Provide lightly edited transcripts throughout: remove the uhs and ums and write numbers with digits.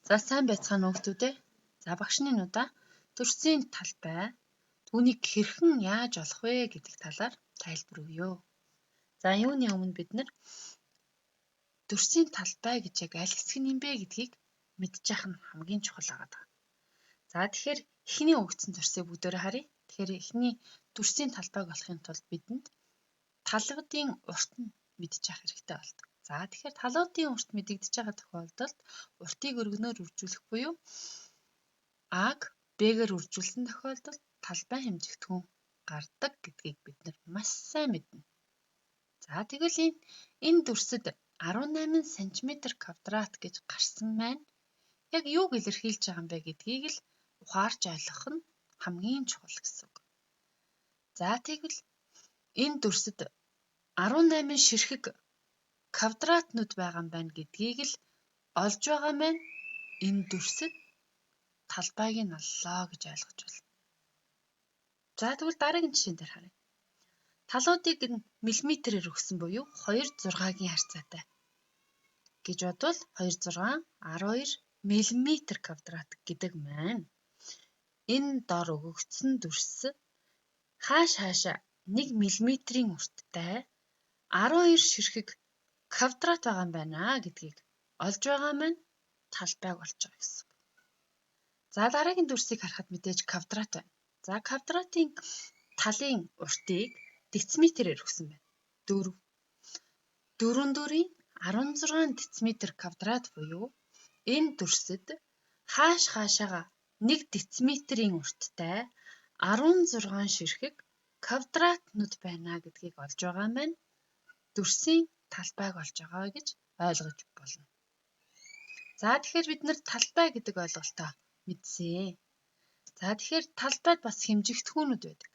За сайн байцгаана уу хүмүүдээ. За багшны нудаа төрсийн талбай түүнийг хэрхэн яаж олох вэ гэдэг талаар тайлбар өгье. За юуны өмнө бид нар төрсийн талбай гэж яг аль хэсэг нь юм бэ гэдгийг мэдчих нь хамгийн чухал байгаа. За тэгэхээр эхний өгөгдсөн төрсийг бүгдээрээ харъя. Тэгэхээр эхний төрсийн талбайг олохын тулд бидэнд талбадын урт нь мэдчих хэрэгтэй болдог. За тэгэхээр талуудын урт мэдэгдэж байгаа тохиолдолд уртыг өргөнөөр үржүүлэх буюу А-г Б-гээр үржүүлсэн тохиолдолд талбай хэмжигдэхүүн гардаг гэдгийг бид нар маш сайн мэднэ. За тэгвэл энэ дүрсэд 18 см квадрат гэж гарсан маань яг юуг илэрхийлж байгаа юм бэ гэдгийг л ухаарч ойлгох нь хамгийн чухал гэсэн үг. За тэгвэл энэ дүрсэд 18 ширхэг квадратнууд байгаа юм байна гэдгийг л олж байгаа маань энэ дүрсэд талбайг нь оллоо гэж ойлгож байна. За тэгвэл дараагийн жишээн дээр харъя. Талуудыг нь миллиметрээр өгсөн буюу 2,6-гийн харьцаатай гэж бодвол 2,6 12 миллиметр квадрат гэдэг маань энэ дор өгөгдсөн дүрс хааш хаашаа 1 миллиметрийн урттай 12 ширхэг квадрат байгаа юм байна гэдгийг олж байгаа маань талбайг олж байгаа гэсэн. За дараагийн дүрсийг харахад мэдээж квадрат байна. За квадратын талын уртыг дециметрээр өгсөн байна. 4. 4 4-ийн 16 дециметр квадрат буюу энэ дүрсэд хааш хаашаага 1 дециметрийн урттай 16 ширхэг квадратнууд байна гэдгийг олж байгаа маань дүрсийн талбайг олж байгаа гэж ойлгож болно. За тэгэхээр бид нар талбай гэдэг ойлголтоо мэдсэн. За тэгэхээр талбайд бас хэмжигдэхүүнүүд байдаг.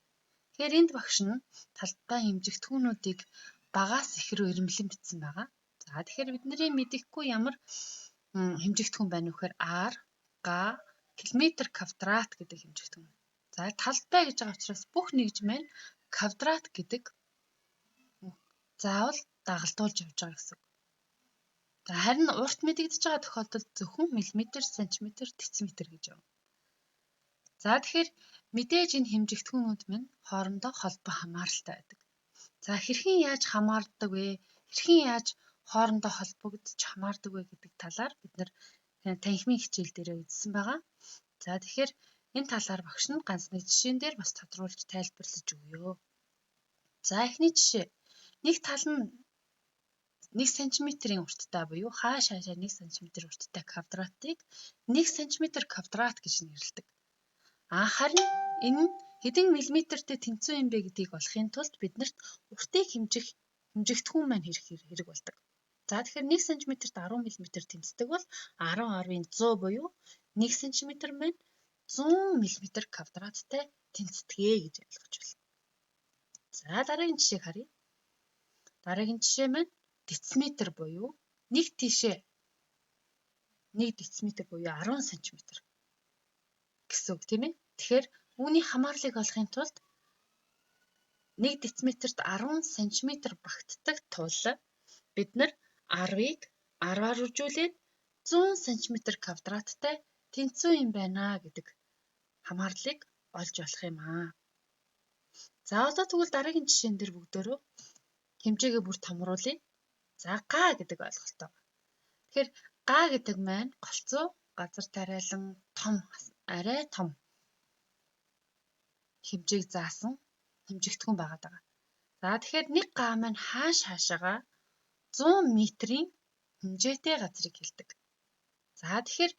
Тэгэхээр энд багш нь талбай хэмжигдэхүүнүүдийг багаас их рүү эрэмблэн бичсэн байгаа. За тэгэхээр бидний мэдэхгүй ямар хэмжигдэхүүн байна вэ гэхээр R, га, километр квадрат гэдэг хэмжигдэхүүн. За талбай гэж байгаа учраас бүх нэгж маань квадрат гэдэг заавал дагалдуулж явж байгаа гэсэн үг. За харин урт мэдэгдэж байгаа тохиолдолд зөвхөн миллиметр, сантиметр, дециметр гэж явна. За тэгэхээр мэдээж энэ хэмжигдэхүүнүүд минь хоорондоо холбоо хамааралтай байдаг. За хэрхэн яаж хамаардаг вэ? Хэрхэн яаж хоорондоо холбогдож хамаардаг вэ гэдэг талаар бид нар танхимын хичээл дээрээ үзсэн байгаа. За тэгэхээр энэ талаар багш нь ганц нэг жишээн дээр бас тодруулж тайлбарлаж өгье. За эхний жишээ. Нэг тал нь 1 см-ийн урттай буюу хааш хаашаа 1 см урттай квадратыг 1 см квадрат гэж нэрлэдэг. Харин энэ нь хэдэн миллиметртэй тэнцүү юм бэ гэдгийг олохын тулд биднэрт уртыг хэмжих хэмжигдэхүүн маань хэрэг болдог. За тэгэхээр 1 см-т 10 мм тэнцдэг бол 10.100 буюу 1 см маань 100 мм квадраттай тэнцдэг гэж ойлгож байна. За дараагийн жишээг харъя. Дараагийн жишээ маань дециметр буюу нэг тийшээ 1 дециметр буюу 10 см гэсэн үг тийм ээ. Тэгэхээр үүний хамаарлыг олохын тулд 1 дециметрт 10 см багтдаг тул бид нар 10-ыг 10-аар үржүүлээд 100 см квадраттай тэнцүү юм байна гэдэг хамаарлыг олж болох юм аа. За одоо тэгвэл дараагийн жишээн дээр бүгдөөрөө хэмжээгээ бүр томруулъя. За га гэдэг ойлголттой. Тэгэхээр га гэдэг маань голцоо газар тариалан том арай том хэмжээг заасан хэмжигдэхүүн байгаад байгаа. За тэгэхээр нэг га маань хааш хаашаага 100 метрийн хэмжээтэй газрыг хэлдэг. За тэгэхээр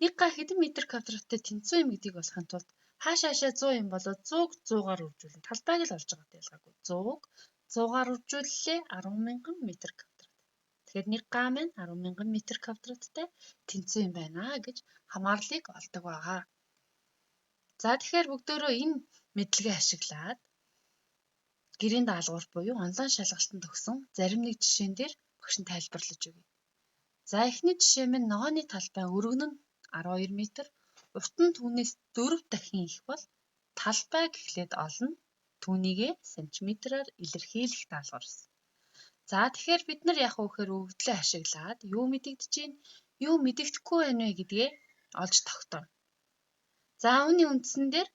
нэг га хэдэн метр квадраттай тэнцүү юм гэдгийг олохын тулд хааш хаашаа 100 юм болоо 100-г 100-аар үржүүлнэ. Талбайг л олж байгаатай ялгаагүй. 100-г 100-аар үржүүллээ 10,000 метр квадрат. Тэгэхээр нэг га маань 10,000 метр квадраттай тэнцүү юм байна гэж хамаарлыг олдог байгаа. За тэгэхээр бүгдөөрөө энэ мэдлэгээ ашиглаад гэрийн даалгавар буюу онлайн шалгалтанд өгсөн зарим нэг жишээн дээр багш нь тайлбарлаж өгье. За эхний жишээ минь ногооны талбай өргөн нь 12 м, урт нь түүнээс 4 дахин их бол талбай гэхлээр олно. Түүнийгээ сантиметрээр илэрхийлэх даалгавар. За тэгэхээр бид нар яг вэ гэхээр өгөгдлөө ашиглаад юу мэдэгдэж байна? Юу мэдэгдэхгүй байна вэ гэдгээ олж тогтооно. За үүний үндсэн дээр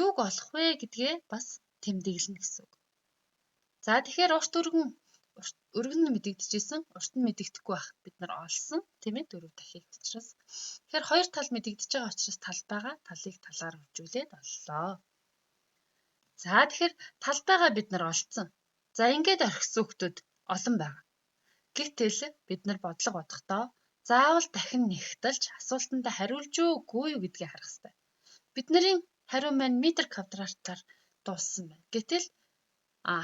юуг олох вэ гэдгээ бас тэмдэглэнэ гэсэн үг. За тэгэхээр урт өргөн өргөн нь мэдэгдэжсэн, урт нь мэдэгдэхгүй байх бид нар олсон, тийм ээ, 4 дахийг учраас. Тэгэхээр хоёр тал мэдэгдэж байгаа учраас талбайгаа талыг талаар үржүүлээд оллоо. За тэгэхээр талбайгаа бид нар олцсон. За ингээд орхисон хүмүүс олон байгаа. Гэтэл бид нар бодлого бодохдоо заавал дахин нэгтэлж асуултанд хариулж үгүй юу гэдгийг харах хэрэгтэй. Бидний хариу маань метр квадратаар дууссан байна. Гэтэл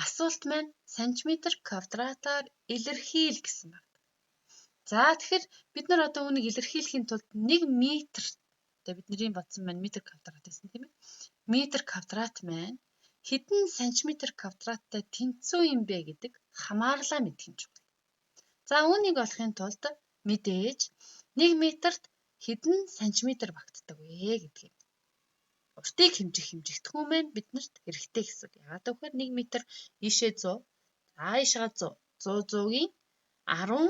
асуулт маань сантиметр квадратаар илэрхийл гэсэн байна. За тэгэхээр бид нар одоо үүнийг илэрхийлэхийн тулд 1 метр, тэгээ бидний бодсон маань метр квадрат байсан, тийм ээ. Метр квадрат маань хэдэн сантиметр квадраттай тэнцүү юм бэ гэдэг хамаарлаа мэдэх юм чухал. За үүнийг олохын тулд мэдээж 1 метрт хэдэн сантиметр багтдаг вэ гэдгийг. Уртыг хэмжих хэмжигдэхүүн маань биднэрт хэрэгтэй гэсэн үг. Яагаад гэвэл 1 метр ийшээ 100, за ийшээ 100, 100 100-ийн 10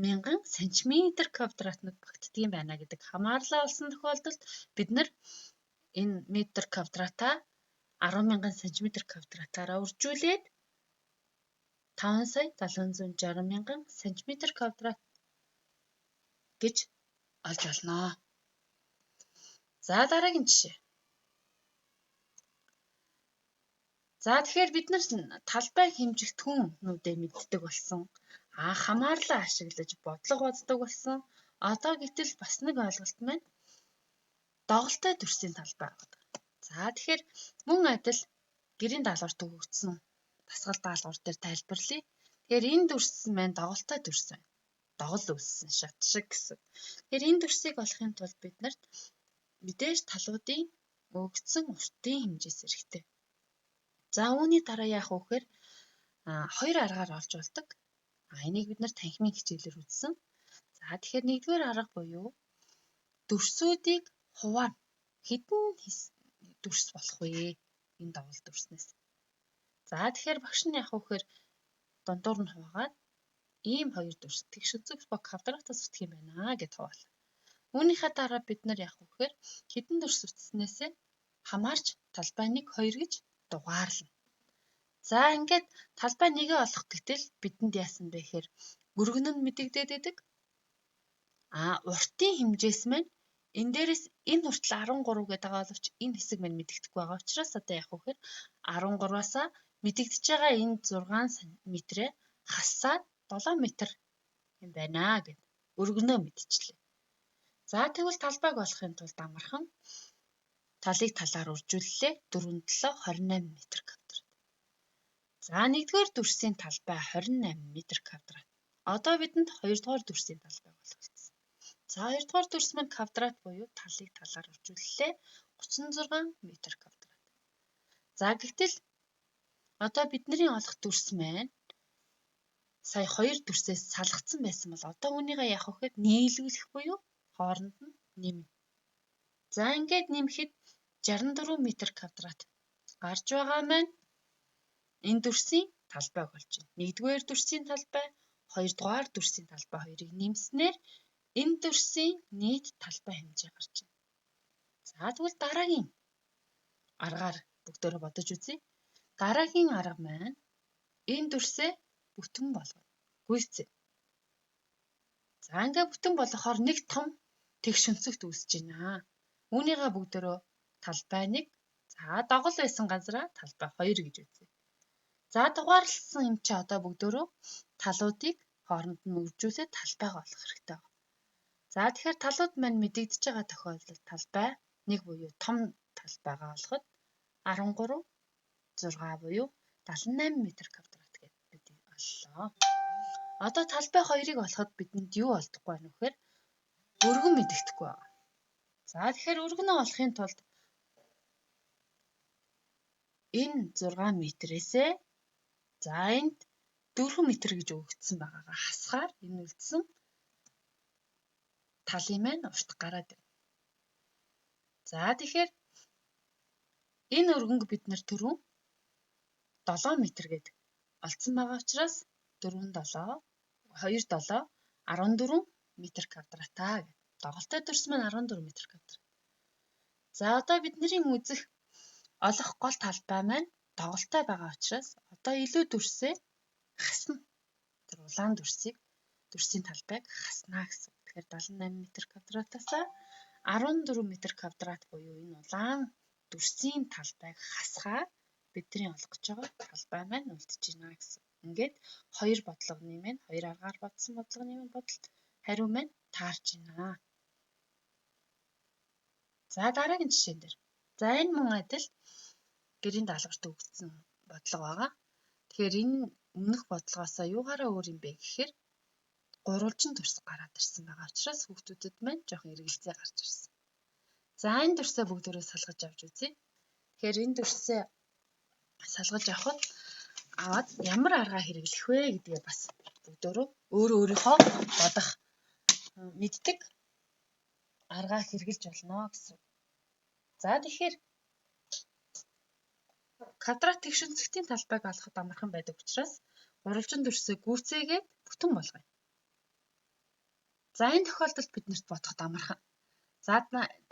мянган сантиметр квадратнууд багтдаг юм байна гэдэг хамаарлаа олсон тохиолдолд бид нар энэ метр квадратаа 10 мянган сантиметр квадратаараа үржүүлээд 5 сая 760 мянган сантиметр квадрат гэж олж олно. За дараагийн жишээ. За тэгэхээр бид нар талбай хэмжигдэхүүнүүдээ мэддэг болсон. Хамаарлаа ашиглаж бодлого боддог болсон. Одоо гэтэл бас нэг ойлголт маань доголтой дүрсийн талбай гэдэг. За тэгэхээр мөн адил гэрийн даалгавар төгөгдсөн дасгал даалгавар дээр тайлбарлая. Тэгэхээр энэ дүрс маань доголтой дүрс байна. Догол үүссэн шат шиг гэсэн. Тэгэхээр энэ дүрсийг олохын тулд бид нарт мэдээж талуудын өгөгдсөн уртын хэмжээс хэрэгтэй. За үүний дараа яах вэ гэхээр хоёр аргаар олж болдог. Энийг бид нар танхимын хичээлээр үзсэн. За тэгэхээр нэгдүгээр арга буюу дүрсүүдийг хуваана. Хэдэн дүрс болох вэ? Энэ догол дүрснээс. За тэгэхээр багш нь яах вэ гэхээр дундуур нь хуваагаад ийм хоёр дүрс тэгш өнцөг ба квадратаас бүтэх юм байна гэд хуваалаа. Үүнийхээ дараа бид нар яах вэ гэхээр хэдэн дүрс бүтснээсээ хамаарч талбай 1 2 гэж дугаарлана. За ингээд талбай 1-ээ олох гэтэл бидэнд яасан бэ гэхээр өргөн нь мэдэгдээд байдаг. Уртын хэмжээс маань энэ дээрээс энэ хүртэл 13 гэдэг байгаа боловч энэ хэсэг маань мэдэгдэхгүй байгаа учраас одоо яах вэ гэхээр 13-аас мэдэгдэж байгаа энэ 6 метрээ хасаад 7 метр юм байна гэд өргөнөө мэдчихлээ. За тэгвэл талбайг олохын тулд амархан талыг талаар үржүүллээ. 4 7 28 метр квадрат. За нэгдүгээр дүрсийн талбай 28 метр квадрат. Одоо бидэнд хоёрдугаар дүрсийн талбайг олголцсон. За хоёрдугаар дүрс маань квадрат буюу талыг талаар үржүүллээ. 36 метр квадрат. За гэтэл одоо бидний олох дүрс маань сая хоёр дүрсээс салгацсан байсан бол одоо үүнийгээ яах вэ гэхэд нийлүүлэх буюу хооронд нь нэмнэ. За ингээд нэмэхэд 64 метр квадрат гарч байгаа маань энэ дүрсийн талбайг болж байна. Нэгдүгээр дүрсийн талбай, хоёрдугаар дүрсийн талбай хоёрыг нэмснээр энэ дүрсийн нийт талбай хэмжээ гарч байна. За тэгвэл дараагийн аргаар бүгдөөрөө бодож үзье. Дараагийн арга маань энэ дүрсээ бүтэн болгоно. Гүйцээ. За ингээд бүтэн болгохоор нэг том тэгш өнцөгт үүсэж байна. Үүнийгээ бүгдөөрөө талбай 1, за догол байсан газараа талбай 2 гэж үзье. За дугаарласан юм чи одоо бүгдөөрөө талуудыг хооронд нь үржүүлээд талбайгаа олох хэрэгтэй байна. За тэгэхээр талууд маань мэдэгдэж байгаа тохиолдолд талбай 1 буюу том талбайгаа олоход 13 6 буюу 78 метр квадрат гэдээ бид оллоо. Одоо талбай 2-ыг олоход бидэнд юу олдохгүй байна вэ гэхээр өргөн мэдэгдэхгүй байна. За тэгэхээр өргөнөө олохын тулд энэ 6 метрээсээ за энд 4 метр гэж өгөгдсөн байгаагаа хасахаар энэ үлдсэн талын маань урт гараад байна. За тэгэхээр энэ өргөнг бид нэр түрүүн 7 метр гээд олдсон байгаа учраас 4 7 2 7 14 м квадратаа гэх. Доголтой дүрс маань 14 м квадрат. За одоо бидний үзэх олох гол талбай маань доголтой байгаа учраас одоо илүү дүрсээ хасна. Тэр улаан дүрсийг дүрсийн талбайг хаснаа гэсэн. Тэгэхээр 78 м квадратаас 14 м квадрат буюу энэ улаан дүрсийн талбайг хасахаар бидний олох гэж байгаа талбай маань үлдэж байна гэсэн. Ингээд хоёр бодлогоны маань хоёр аргаар бодсон бодлогоны маань бодолт хариу маань таарч байна. За дараагийн жишээн дээр. За энэ мөн адил гэрийн даалгаварт өгөгдсөн бодлого байгаа. Тэгэхээр энэ өмнөх бодлогоосоо юугаараа өөр юм бэ гэхээр гурвалжин дүрс гараад ирсэн байгаа учраас хүүхдүүдэд маань жоохон эргэлзээ гарч ирсэн. За энэ дүрсээ бүгдээрээ салгаж авч үзье. Тэгэхээр энэ дүрсээ салгаж авахад аваад ямар арга хэрэглэх вэ гэдгээ бас бүгдөө өөрөө өөрийнхөө бодох мэддэг аргаа хэрэглэж болно гэсэн. За тэгэхээр квадрат тэгш өнцгтийн талбайг олоход амархан байдаг учраас гурвалжин дүрсээ гүйцээгээд бүтэн болгоё. За энэ тохиолдолд бид нарт бодоход амархан. За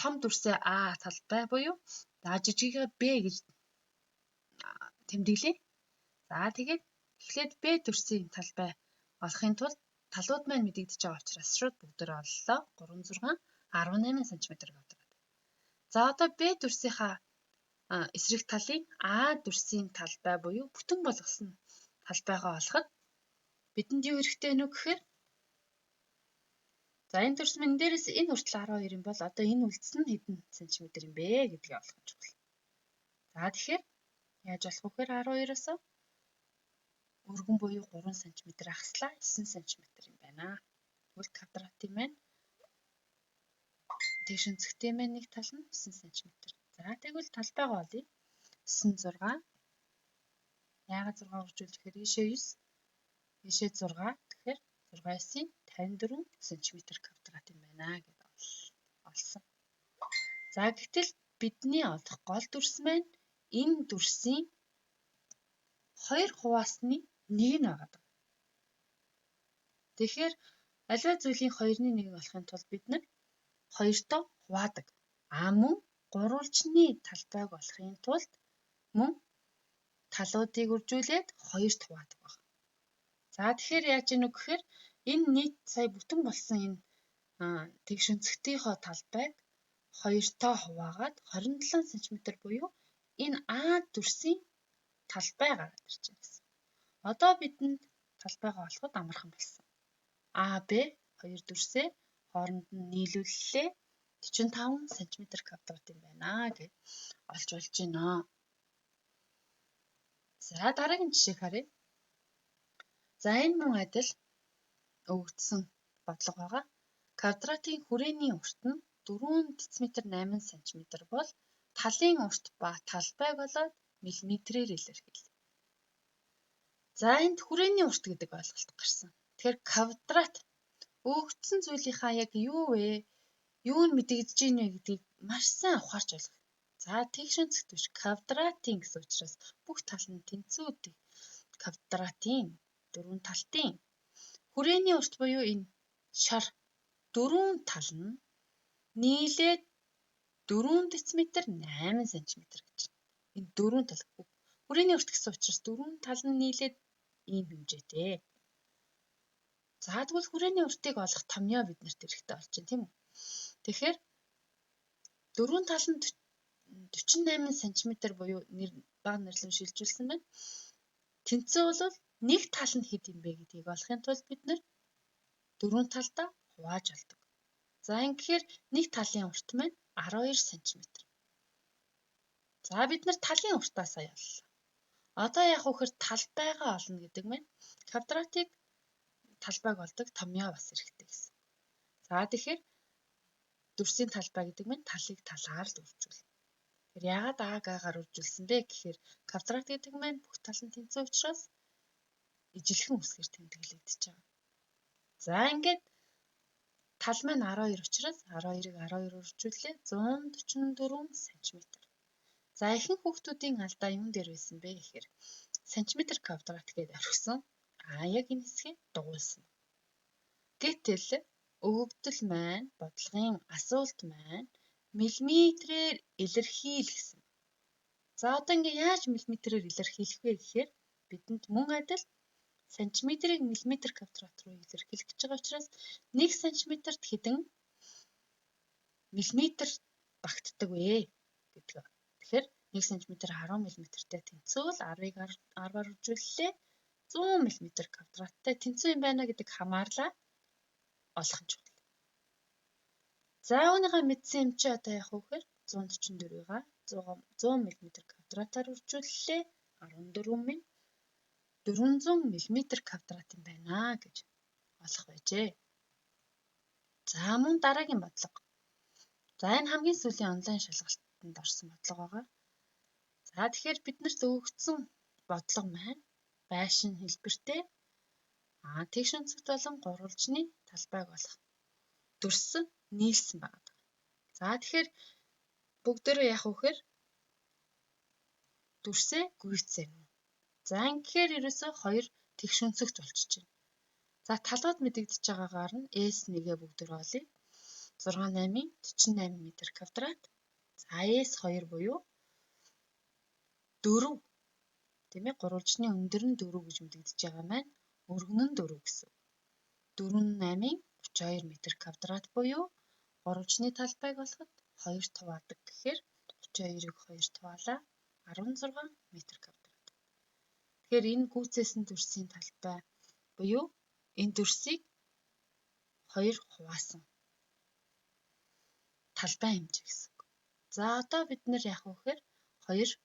том дүрсээ А талбай буюу за жижигээ Б гэж тэмдэглэе. За тэгээд эхлээд Б дүрсийн талбай олохын тулд талууд маань мэдэгдэж байгаа учраас шууд бүгдээр оллоо. 3 6 18 см квадрат. За одоо Б дүрсийнхаа эсрэг талын А дүрсийн талбай буюу бүтэн болгосон талбайгаа олоход бидэнд юу хэрэгтэй вэ гэхээр за энэ дүрс минь дээрээс энэ хүртэл 12 юм бол одоо энэ үлдсэн нь хэдэн сантиметр юм бэ гэдгийг олох нь чухал. За тэгэхээр яаж олох вэ гэхээр 12-оос өргөн буюу 3 см ахслаа 9 см юм байна. Тэгвэл квадратын маань тэгш өнцгтэй маань нэг тал нь 9 см. За тэгвэл талбайгаа олъё. 9 6. Яагаад 6 үржүүлэх гэхээр ийшээ 9, ийшээ 6. Тэгэхээр 6 9-ийн 54 см квадрат юм байна гэдээ олсон. За гэтэл бидний олох гол дүрс маань энэ дүрсийн 2 хуваасны 1 нь байгаа. Тэгэхээр аливаа зүйлийн 2-ны 1-ийг олохын тулд бид нар 2-тоо хуваадаг. А мөн гурвалжны талбайг олохын тулд мөн талуудыг үржүүлээд 2-т хуваадаг байна. За тэгэхээр яаж ийнү гэхээр энэ нийт сая бүтэн болсон энэ тэгш өнцгтийнхөө талбайг 2-тоо хуваагаад 27 см буюу энэ А дүрсийн талбай гараад ирж байна гэсэн. Одоо бидэнд талбайгаа олоход амархан болсон. А, Б хоёр дүрсээ хооронд нь нийлүүллээ. 45 см квадрат юм байна гэж олж болж байна. За дараагийн жишээг харъя. За энэ мөн адил өгөгдсөн бодлого байгаа. Квадратын хүрээний урт нь 4 дециметр 8 см бол талын урт ба талбайг болоод миллиметрээр илэрхийлнэ. За энд хүрээний урт гэдэг ойлголт гарсан. Тэгэхээр квадрат өгөгдсөн зүйлийнхаа яг юу вэ? Юу нь мэдэгдэж байна вэ гэдгийг маш сайн ухаарч ойлгох. За тэгш өнцөгт биш квадратын гэсэн учраас бүх тал нь тэнцүү квадратын дөрвөн талтын хүрээний урт буюу энэ шар дөрвөн тал нь нийлээд 4 дециметр 8 см гэж. Энэ дөрвөн тал хүрээний урт гэсэн учраас дөрвөн тал нь нийлээд ийм хэмжээтэй. За тэгвэл хүрээний уртыг олох томьёо биднэрт хэрэгтэй болж байна тийм үү? Тэгэхээр дөрвөн тал нь 48 см буюу нэр бага нэрлэм шилжүүлсэн байна. Тэнцүү бол нэг тал нь хэд юм бэ гэдгийг олохын тулд бид нэр дөрвөн талдаа хувааж олдог. За ингэхээр нэг талын урт маань 12 см. За бид нар талын уртаа сая оллоо. Одоо яах вэ гэхээр талбайгаа олно гэдэг маань квадратыг талбайг олдог томьёо бас хэрэгтэй гэсэн. За тэгэхээр дүрсийн талбай гэдэг маань талыг талаар л үржүүлнэ. Тэгэхээр яагаад А Г-гаар үржүүлсэн бэ гэхээр квадрат гэдэг маань бүх тал нь тэнцүү учраас ижилхэн үсгээр тэмдэглэгдэж байгаа. За ингээд тал маань 12 учраас 12-ыг 12 үржүүллээ 144 см. За ихэнх хүүхдүүдийн алдаа юун дээр байсан бэ гэхээр сантиметр квадрат гэдээ орхисон. А яг энэ хэсгийг дугуйлсан. Гэтэл Өгөгдөл маань, бодлогын асуулт маань миллиметрээр илэрхийл гэсэн. За одоо ингээ яаж миллиметрээр илэрхийлэх вэ гэхээр бидэнд мөн адил сантиметрийг миллиметр квадрат руу илэрхийлэх гэж байгаа учраас 1 сантиметрт хэдэн миллиметр багтдаг вэ гэдэг. Тэгэхээр 1 см 10 мм-тэй тэнцвэл 10-ыг 10-аар үржүүллээ 100 мм квадраттай тэнцүү юм байна гэдэг хамаарлаа олох нь чухал. За үүнийгээ мэдсэн юм чи одоо яах вэ гэхээр 144-ийг 100 мм квадратаар үржүүллээ 14400 мм квадрат юм байна гэж олох байжээ. За мөн дараагийн бодлого. За энэ хамгийн сүүлийн онлайн шалгалтанд орсон бодлого байгаа. За тэгэхээр биднэрт өгөгдсөн бодлого маань байшин хэлбэртэй тэгш өнцөгт болон гурвалжны талбайг олох дүрс нийлсэн байна. За тэгэхээр бүгдээрээ яах вэ гэхээр дүрсээ гүйцээнэ. За ингэхээр ерөөсөө хоёр тэгш өнцөгт болчихж байна. За талууд мэдэгдэж байгаагаар нь S1-гээ бүгдээрээ олъё. 6 8-ын 48 м квадрат. За S2 буюу 4 тийм ээ, гурвалжны өндөр нь 4 гэж мэдэгдэж байгаа маань өргөн нь 4 гэсэн. 4 8-ын 32 м квадрат буюу гурвалжны талбайг олоход 2 хуваадаг гэхээр 32-ыг 2 хуваалаа 16 м квадрат. Тэгэхээр энэ гүйцээсэн дүрсийн талбай буюу энэ дүрсийг 2 хуваасан талбай хэмжээ гэсэн үг. За одоо бид нэр яах вэ гэхээр 2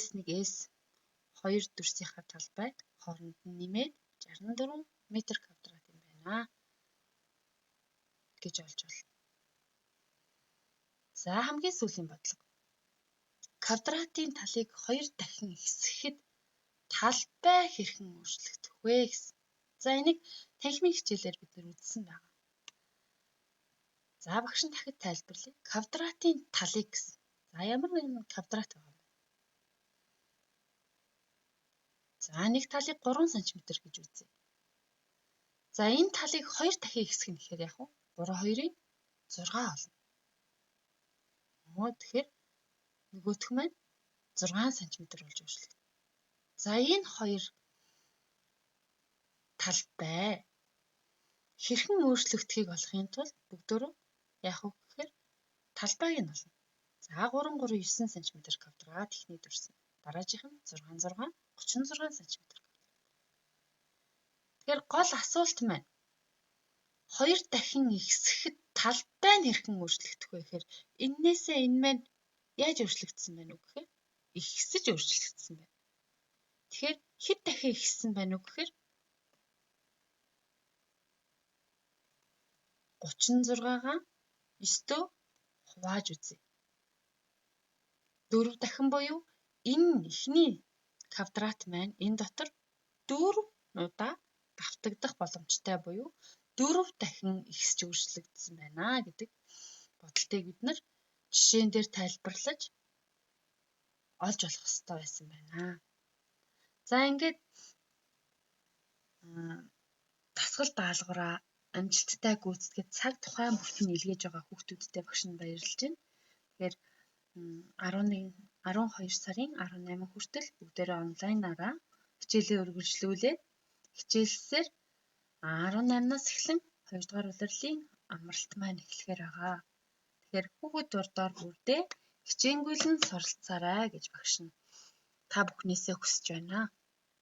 S1 S2 дүрсийнхаа талбайг хооронд нь нэмээд 64 м квадрат юм байна гэж олж байна. За хамгийн сүүлийн бодлого. Квадратын талыг 2 дахин ихсгэхэд талбай хэрхэн өөрчлөгдөх вэ гэсэн. За энийг танхимын хичээлээр бид нэр үзсэн байна. За багш нь дахид тайлбарлая. Квадратын талыг гэсэн. За ямар нэгэн квадрат байгаа юм бэ? За нэг талыг 3 см гэж үзье. За энэ талыг 2 дахин ихсгэх нь гэхээр яах вэ? 3 2-ын 6 болно. Тэгэхээр нөгөөх маань 6 см болж өөрчлөгдөнө. За энэ хоёр талбай хэрхэн өөрчлөгдөхийг олохын тулд бүгдөө яах вэ гэхээр талбайг нь олно. За 3 3 9 см квадрат эхний дүрс. Дараагийнх нь 6 6 36 см квадрат. Тэгэхээр гол асуулт маань 2 дахин ихсгэхэд талбай нь хэрхэн өөрчлөгдөх вэ гэхээр эннээсээ энэ маань яаж өөрчлөгдсөн байна вэ гэхээр ихсэж өөрчлөгдсөн байна. Тэгэхээр хэд дахин ихссэн байна вэ гэхээр 36-гаа 9-өө хувааж үзье. 4 дахин буюу энэ эхний квадрат маань энэ дотор 4 удаа давтагдах боломжтой буюу 4 дахин ихсэж өөрчлөгдсөн байна гэдэг бодолтыг бид нар жишээн дээр тайлбарлаж олж олох ёстой байсан байна. За ингээд дасгал даалгавраа амжилттай гүйцэтгэхэд цаг тухайн бүрт нь илгээж байгаа хүүхдүүдтэй багш нь баярлаж байна. Тэгэхээр 11 12 сарын 18 хүртэл бүгдээрээ онлайнаараа хичээлээ үргэлжлүүлээд хичээлсээр 18-наас эхлэн 2 дугаар улирлын амралт маань эхлэхээр байгаа. Тэгэхээр хүүхэд дурдаар бүрдээ хичээнгүйлэн суралцаарай гэж багш нь та бүхнээсээ хүсэж байна.